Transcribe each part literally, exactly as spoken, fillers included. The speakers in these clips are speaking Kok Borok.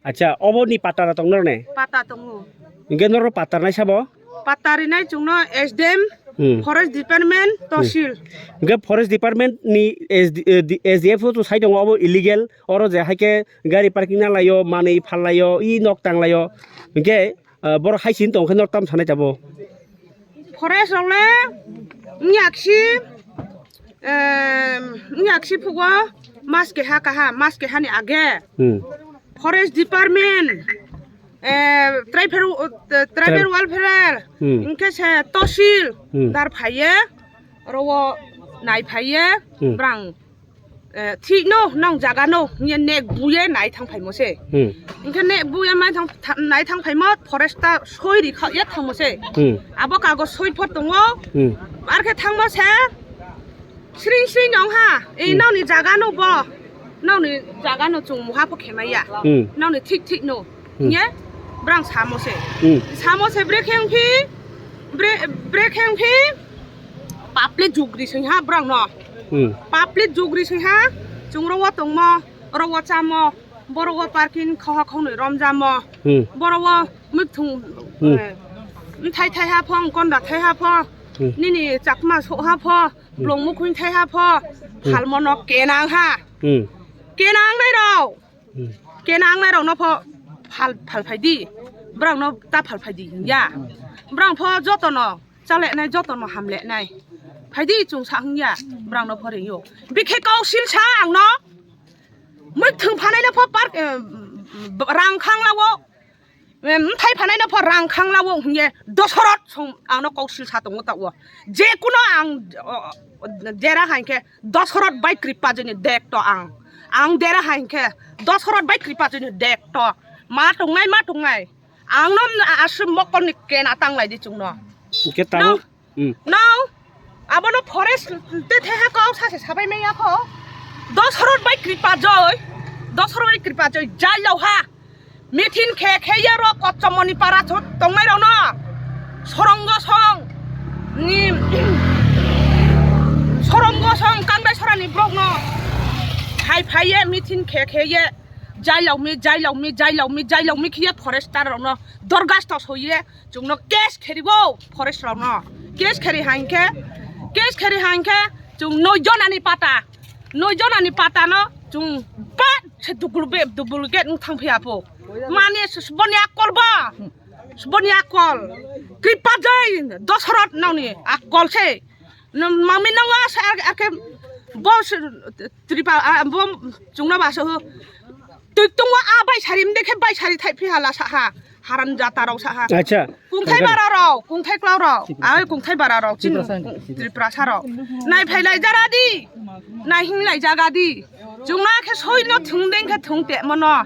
Acha, obo ni patara tong nor ne? Pata tongo. Hingke noro patar nai sabo? Pata rinai chungno S D M, Hmm. Forest Department, Hmm. Tosil. Hingke Forest Department ni S D, eh, di-, S D F O to sai tongo, obo illegal. Oro je haike gari parking na laio, manui phal laio, i nok tang laio. Hingke, eh, borok hai sin tong khe nok tam sanai tabo. Forest rok le wngya khe, em, wngya khe phugo mas keha kaha, mas keha ni age. Hmm. Forest Department, eh, tribal, eh, tribal Trib- welfare, Hmm. hingke se tosil Hmm. dar phaiye, oro o nai phaiye, Hmm. brang, eh, thik no, nong jaga no, hingye nek buye nai thang phaimo se. Hmm. Hingke nek buye mai thang, tha-, nai thang phaimo, forest ta soi ri kha, ye thangmo se. Hmm. Abo kago soi phot tongo, Hmm. ar khe thangmo se, Sring sring nong ha, e Hmm. nokni jaga no bo, nokni jaga no chwng muha pho khemaya, Hmm. nokni thik thik no, Hmm. nye, brang samo se, Hmm. samo se brekhe wngphi, bre-, brekhe wngphi, public jugri sing ha brang no, Hmm. public jugri sing ha, chwng ro o tongmo, ro o chamo, boro o parking khoha khongnwi romjamo, Hmm. boro o mwthung, Hmm. eh, mthai thai ha pho, konda thai ha pho, Hmm. nini chakma so ha pho, Hmm. Blong mukhung thai ha pho, Hmm. phalmo no kenang ha. Hmm. Kenang nai rok. Hmm. Kenang nai rok no pho phal, phal phai di. Brang no ta phal phai di ya. Brang pho joto no chale nai, joto no hamle nai. Phai di chwng sa hung ya. Brang no pho ring yo. Bikhe kau sil sa ang no. Mwthung phanai no pho park, eh, rang khang lawo. Em, mthai phanai no pho rang khang lawo hingye Dosarot song ang no kok sil sa tongo ta o. Je kuno ang, o, o, dera hai khe Dosarot bai kripa jeni dek to ang. Ang dera hai khe Dosarot bai kripa jeni dek to. Ma tongnai, ma tongnai. Ang no aswk mokol ni kena tang lai di chwng no. Hingke No. tamo Hmm. No, abono forest te theha kok sase sabai maya kho. Dosarot bai kripa joy, Dosarot bai kripa joy, jai lauha. Mithin khe khe ye ro Kotchomoni para chot tongnai rok no. Sorongo song, ni, sorongo song kangnai sorani brok no. Hai phai ye mithin khe khe ye, jai laumi, jai laumi, jai laumi, jai laumi khe ye forester rok no dorgas to soi ye. Chwngno case kheribo forest rokno. Case kheri hainkhe, case kheri hainkhe chwng noi jonani pata, noi jonani patano chwng bat se dubul be, dubul gate wng thang phiya pho. Mani s-, s-, boni akol bo, boni akol. Kripa jai Dosarot nokni akol se. Nang mangmi nang wa sa ar, ar khe bo se tripa, a, bo chwngno ba sa hu. Twi tungwa a bai sari mde khe bai sari thai phi hala sa ha. Haram jata rok sa ha. Acha. Kungthai bara rok, kungthai klau rok, ai kungthai bara rok, chini Tiprasa ni. Tiprasa rok. Nai phai lai jara di. Nai hing lai jaga di. Chwngno khe soi no thung deng khe thung te mono.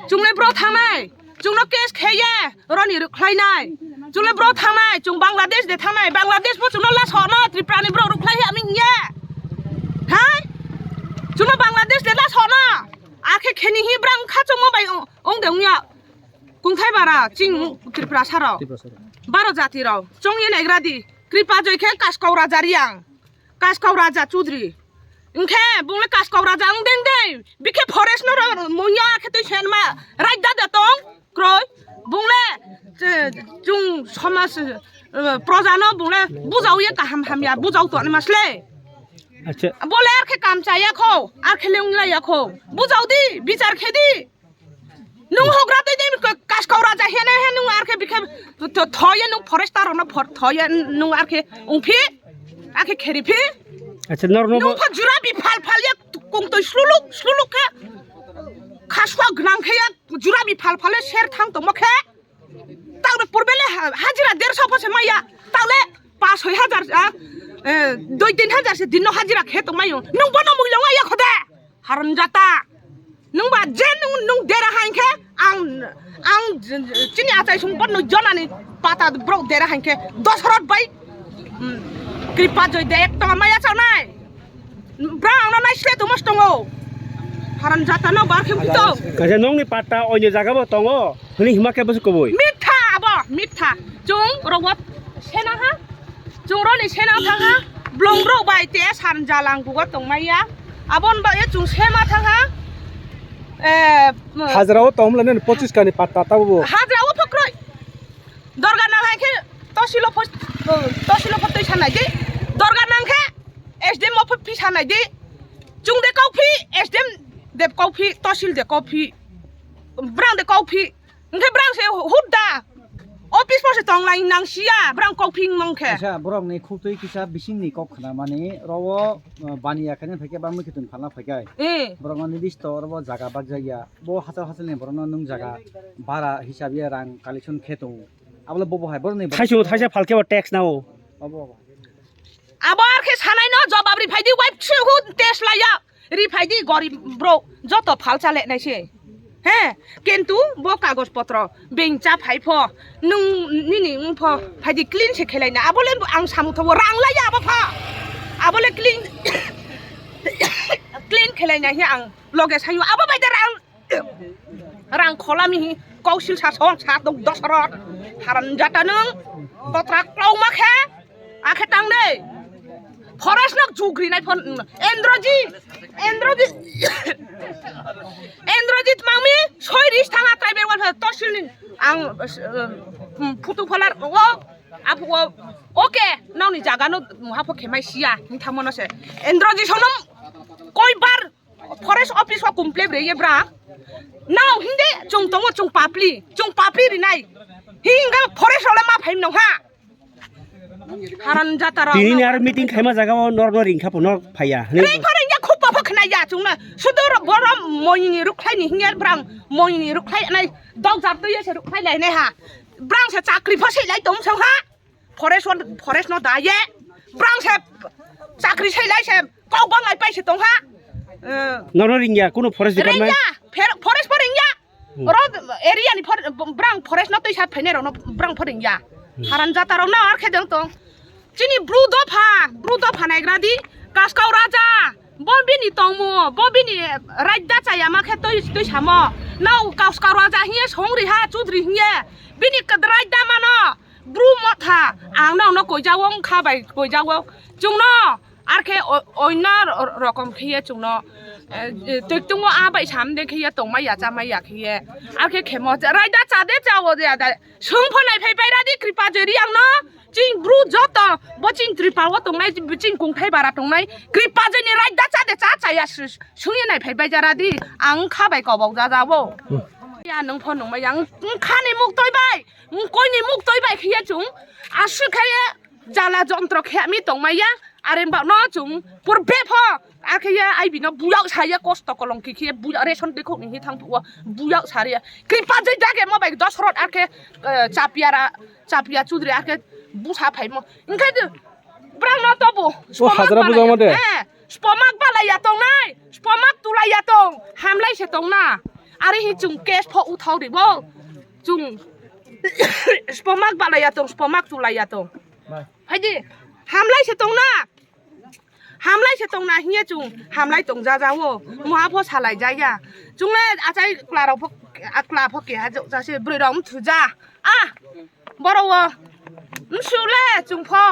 Chwngle bro thangnai. Chwngno case kheye. Roni rwkhlainai. Chwngno bro thangnai. Chwng Bangladesh de thangnai. Bangladesh bo chwngno la sono. Tripura ni bro rwkhlai hi aming ye. Hai? Chwngno Bangladesh de la sono. Akhe kheni hi brang kha chwngmo bai ong, ong de ong ya. Kungthai bara ching Tripura saro. Tripura saro. Baro jati rao. Chong ye naigra di. Kripa joi khe Kaskau Raja Riang. Kaskau Raja Chudri. Hingkhe bungle Kaskau Raja ang deng dei. Bikhe forest no ro munya khe twi sen ma. Right da da tong. Kroi. Bungle, che, chung somaj, eh, proja no bungle bujau ye kaham hamya. Bujau to ani masle. Acha. Bole ar khe kam chaya kho. Ar khe le ung laya kho. Bujau di. Bichar khe di. Nung hogra tei tei ka-, Kaskau Raja hene he nung arkhe bikhe tho-, thoye nung forester rokno for-, thoye nung arkhe ungphi, arkhe kheriphi. Acha, nor no Nung bo- pha jura bi phal phal ya kung toi sluluk, sluluk khe. Khaswa gnang khe ya jura bi phal phal ya ser thang tongma khe. Tang purbe le ha-, hajira derso pho se maya. Tang le pas soi hajar, ah, eh, doi tin hajar se din no hajira khe tong mayo. Nung bono mui long ya khode. Haram jata. Nung ba je nung, nung dera hai khe ang, ang chini achai sung bo noi jonani pata borok dera hai khe Dosarot bai, hmm, Kripa Joy de ek tonga maya chawnai. Bra ang no nai sle tumas tongo. Haram jata no bar khe to. Kaisa nongni pata onyo jaga bo tongo. Hwnwi hima khe bwswk kubui? Mitha abo, mitha. Chwng rogo sena ha. Chwng roni sena thang ha. Blong rok bai te san jalang bugo tong maya. Abon ba ye chwng sema thang ha. Eh, hajra o tongmla nini pochis kani patta tabo bo. Hajra o phokroi. Dorga nang hai khe tosilo pho, tosilo pho twi sanai di. Dorga nang khe S D M o pho phi sanai di. Chung de kau phi, S D M de kau phi, tosil de kau phi. Brang de kau phi. Hwnkhe brang se hut da. Office pho se tong lai nang sia, brang kok phing mang khe. Kaisa borok ni khuk twi kisa bising ni kok khna mani, ro o, uh, baniya khe nang phaikhe bangma khe tong phalna phaikhai. Eh. Borok no nidisto oro bo jaga bak jagya. Bo hachal hachal ni borok no nung jaga bara hisab ya rang collection khe tongo. Abole bobo hai borok ni borok. Thaichung thaisa phalkhe bo tax nao. Obo, obo. Abo ar khe sanai no jobab ri phai di, wife se hut tax laya. Ri phai di gorib bro, joto phal chale nai se. He, kintu bo kagoj potro beng cha phai pho, nung nini wng pho, phai di clean se khelai na. Abole ang samung thago rang lai ya abo pha. Abole clean, clean khelai na he ang loge sayo. Abo bai de rang, rang khola mi hi, kausil sa song sa dok dos rot. Haram jata nung, kotra klong ma khe. Akhe tang de. Forest nok jugri nai phon, Endroji, Endroji, Endrojit mangmi soi ris thanga tribal welfare tosil ni ang, um, photo pholar o, apu o, oke, nokni jaga no muha pho khemai sia, ni thamo no se. Endroji sonom koi bar forest office o complain re ye bra. Nao hindi chung tongo chung papli, chung papli rinai. Hinga forest ole ma phaim nong ha. Haran jatara. Tini ni aro meeting khaima jaga o norok no ringkha pho norok phaiya. Ring pho ringya khub pho khna ya chungna. Sudu ro borom moini rukhlai ni hinya brang moini rukhlai nai dog jar twi se rukhlai lai nai ha. Brang se chakri pho sei lai tong song ha. Forest on, forest no da ye. Brang se chakri sei lai se kok bang lai pai se tong ha. Eh. Norok no ringya kuno forest department. Ringya, fer-, forest pho ringya. Hmm. Oro area ni for-, brang forest no twi sat phainai rok no brang pho ringya. Hmm. Haran jata rok no ar khe deng tong. Chini bru dopha, bru dopha naigra di, Kaskau Raja, bo bini tongmo, bo bini raida chaya ma khe twi, twi samo. Nao Kaskau Raja hiye song ri ha, chudri hiye, bini raida mano, bru motha, ang no, no koijago, wng kha bai koijago. Chwngno, Ar khe o-, oino ro-, rokom khiye chwngno, eh, eh, twi tungmo a bai sam de khiye tongmai ya chamai ya khiye. Ar khe khemo raida cha de cha o de ada. Swng pho nai phai pai ra di Kripa Joi Reang no. Chini bru joto bo chini Tripura o tongnai chini kungthai bara tongnai Kripa Joi ni raida cha de cha cha ya swngye nai phai bai jara di. Ang kha bai kobok ja ja bo. Hmm. Ya nwng pho nungmai yang kha ni muk toi bai. Koi ni muk toi bai khiye chwng. Aswk khaye jala jontro khe mi tongmai ya. Are ba no chwng purbe pho, akhe ya ai bino buyak sa ya kosto kolong ki khe buyak ration de khok ni hi thang phuo buyak sa ya. Kripa Joi dage mo bai dos rot akhe, eh, chapia ra, chapia chudri akhe busa phai mo. Engkhe de brang no to bu. O hajra buja mo de. Eh, spomak balai ya tong nai, spomak tulai ya tong, hamlai se tong na. Are hi chwng case pho uthau ri bo. Chwng spomak balai ya tong, spomak tulai ya tong. Phaidi, hamlai se tong na. Hamlai se tong na hiye chwng, hamlai tong ja ja o. Muha pho salai ja ya. Chwng le achai kla rok pho, a kla pho keha jok ja se, bwrwi rok wng thu ja. Ah, boro o. Msu le chwng pho.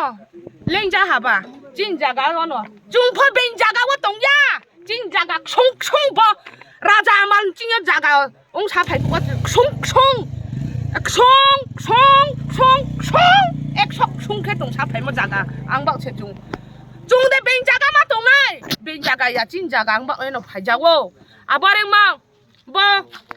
Leng ja haba. Chini jaga o no. Chwng pho beng jaga o tong ya. Chini jaga ksung ksung bo. Raja amal chini jaga. Wng sa phai phuo ksung ksung, ksung, ksung, ksung, ksung, ekso ksung khe tong sa phaimo jaga ang bak se chwng. Chwng de beng jaga ma tongnai, beng jaga ya chini jaga ang bak eno phai jago. Abo rengma bo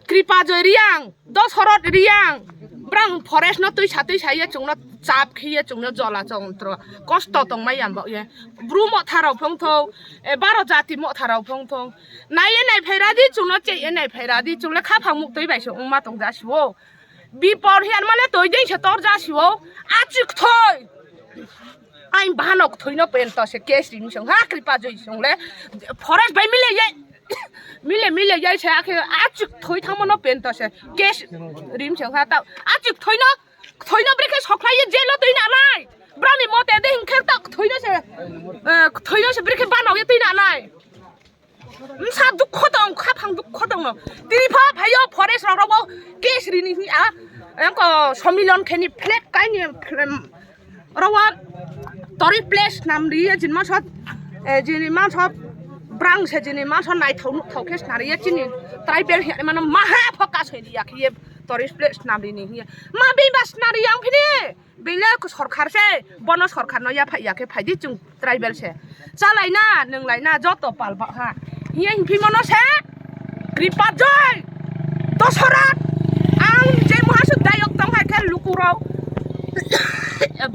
Kripa Joi Reang, Dos Horot Reang, brang forest no twi sa twi sa ye chwngno chap khiye chwngno jola chongtro kosto tongmai ya bak ye. Bru motha rok phongthok, e baro jati motha rok phongthok. Naiye nai phaira di chwngno cheye nai phaira di chwngno khaphang muktwi bai se wngma tong ja sio. Bipor hiyan male toi dei se tor ja sio. Achik thoi. Ai bhanok thoino pento se case rim song ha Kripa Joi song le. Forest bai mile ye. Mile mile ye se akhe achik thoi thangmo no pento se case rim song ha ta. Achik thoino Thoino brekhe sokhlaiye jelo twi nanai. Brani mote de hinkhe ta thoino se, eh, thoino se brekhe banao ye twi nanai. Msa dukho tong, khaphang dukho tong no. Tini pha phayo forest rok rogo case rini hi a. Engko somilon kheni flat kaini, em, rogo tori place nam ri ye jinma sot, eh, jinma sot brang se jinma sot naithok nukhok khe snari ye chini tribal hiya mano maha focus hoi diya khiye tourist place snam rini hiye. Ma bimba snari yang phini. Bile ko sorkar se, bono sorkar no ya phai ya khe phai di chung tribal se. Chalai na, nung lai na, joto pal ba ha. Hiye himphimo no se, Kripa Joy, Dosorat, ang je muha su dayok tong hai khe luku rok,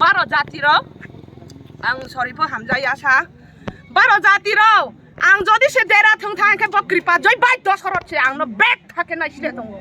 baro jati rok, ang sorry pho hamjaya sa, baro jati rok, ang jodi se dera thung thang khe bo Kripa Joy bai Dosorat se ang no bek thake nai sile tongo.